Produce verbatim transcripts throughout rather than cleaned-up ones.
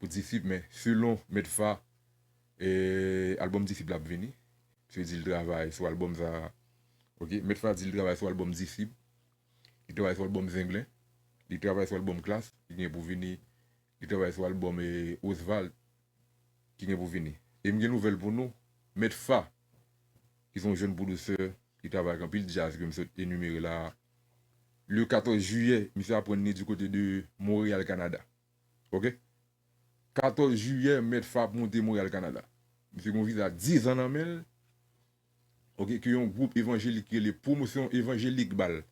pou Disip, men selon Mèt Fa, e, albòm Disip la ap vini. Misye di l travay sou albòm sa. Ok, Mèt Fa di l travay sou albòm Disip. Li travay sou albòm Zenglen. Li travay sou albòm Klass ki gen pou vini. Li travay sou albòm, e, Osvald ki gen pou vini. E m gen nouvèl pou nou. Mèt Fa, ki se yon jèn pwodisè ki travay ak anpil djaz ke m sot enimere la. Le katòz jiyè, misye aprann ni du kote de Montréal, Canada. Ok? Katòz jiyè, Mèt Fa ap monte Montréal, Canada. Misye gen yon viza diz an nan men l. Ok, ke yon gwoup evanjelik ki rele Pwomosyon Evanjelik ba l.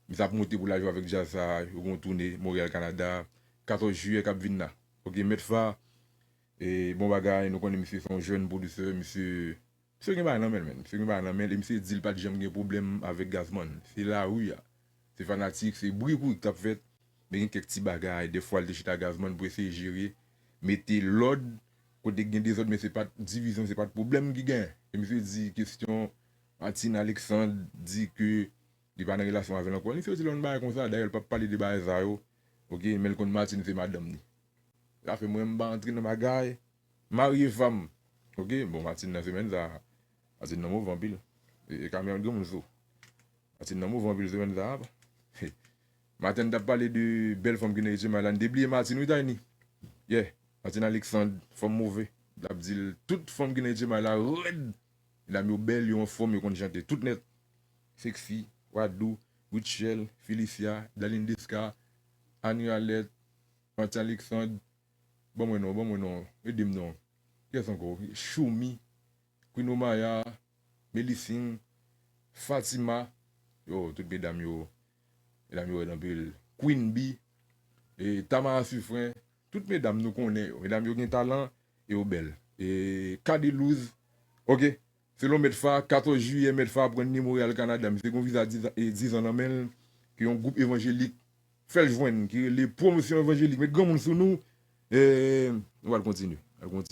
Misye ap monte pou l al jwe avèk djaz sa, yo gen yon toune Montréal, Canada, katòz jiyè k ap vin la. Ok, Mèt Fa, e, bon bagay, nou konnen misye se yon jèn pwodisè, misye, misye gen bagay nan men l, menn. Misye gen bagay nan men l, e misye di l pa t janm gen pwoblèm avèk Gazman. Se lari a. Se fanatik, se bri kouri k t ap fèt. Men gen kèk ti bagay, defwa l te chita Gazman pou eseye jere, mete lòd, kote gen dezòd, men se pa t divizyon, se pa t pwoblèm ki genyen. E misye di kesyon Martine Alexandre di ke li pa nan relasyon avè l ankò. Misye di l yon bagay konsa, dayè l p ap pale de bagay sa yo. Ok, men l konn Martine se madanm li. Sa fè mwen m pa antre nan bagay marye fanm. Ok, bon, Martine nan semèn sa, Martine nan move anpil. E, e kamera granmoun sou. Martine nan move anpil semèn sa a. Maten n t ap pale de bèl fanm ki nan H M I la, n te bliye Martine wi, Tiny. Yeah, Martine Alexandre, fanm move. L ap di l, tout fanm ki nan H M I la rèd. Medam yo bèl, yo anfòm, yo konn chante. Tout nèt. Sexy, Wadou, Rutshelle, Felicia, Darline Desca, Annie Alette, Martine Alexandre. Ban mwen non, ban mwen non. Ede m non. Kiyès ankò? Choumi, Queen Omaya, Melising, Fatima. Yo, tout medam yo. Medam yo rèd anpil. Queen Bee, e, Tamara Suffren. Tout medam nou konnen yo. Medam yo gen talan e yo bèl. E, Cadelouse. Ok. Selon Mèt Fa, katòz jiyè, Mèt Fa aprann ni Montréal, Canada. Misye gen yon viza diz an, e, diz an nan men l, ke yon gwoup evanjelik fè l jwenn, ki rele Pwomosyon Evanjelik. Met granmoun sou nou. E, nou pral kontinye. Al kontinye.